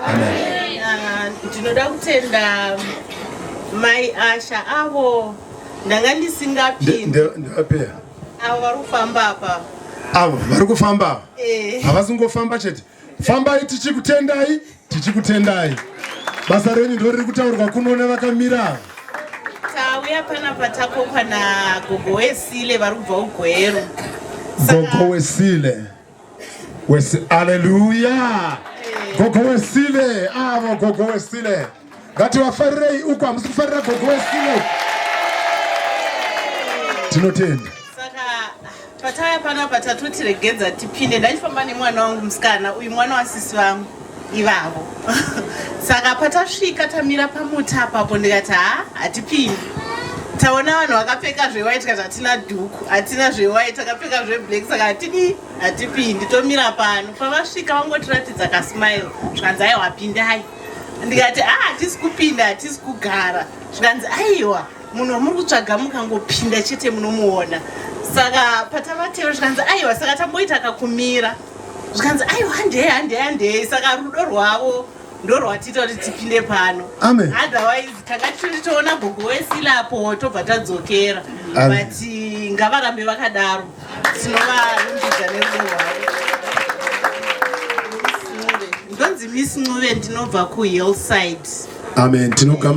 Amen. Ah, ndinoda kutenda mai Asha avo ndanga ndisingapindi. Ndevapea avo vari kufamba apa. Avo vari kufamba Eh. Havasi kungofamba chete. Fambai tichikutendai, tichikutendai. Basa renyu ndo riri kutaurwa kuno nevakamira. Tauya panapa takokwa nagogo Wesile vari kubva kuGweru. Gogo Wesile. Wesi, aleluya. Gogo Wesile, avo gogo Wesile. Ngativafarirei uko, hamusi kufarira gogo Wesile. Tinotenda. Saka patauya panapa tatoti regedza tipinde. Ndachifamba nemwana wangu musikana, uyu mwana wasisi vangu ivavo. Saka patasvika tamira pamuti apapo ndikati ha, hatipindi. Taona vanhu vakapfeka zvewhite, tikati hatina dhuku, hatina zvewhite, takapfeka zveblack, saka hatidi, hatipindi, tomira pano. Pavasvika vangotiratidza kasmile, zvikanzi aiwa pindai. Ndikati a, hatisi kupinda, hatisi kugara. Zvikanzi aiwa, munhu wamuri kutsvaga mukangopinda chete munomuona. Saka patavatero zvikanzi aiwa, saka tamboita kakumira. Zvikanzi aiwa, handei, handei, handei. Saka rudo rwavo ndorwatiita kuti tipinde pano. Amen. Otherwise tanga tichitoona gogo Wesilapo tobva tadzokera. Amen. But ngavarambe vakadaro, tinovarumbidza nerudo rwavo. Ndonzi Miss Ncube, ndinobva kuHillside. Amen. Tinogamuchira.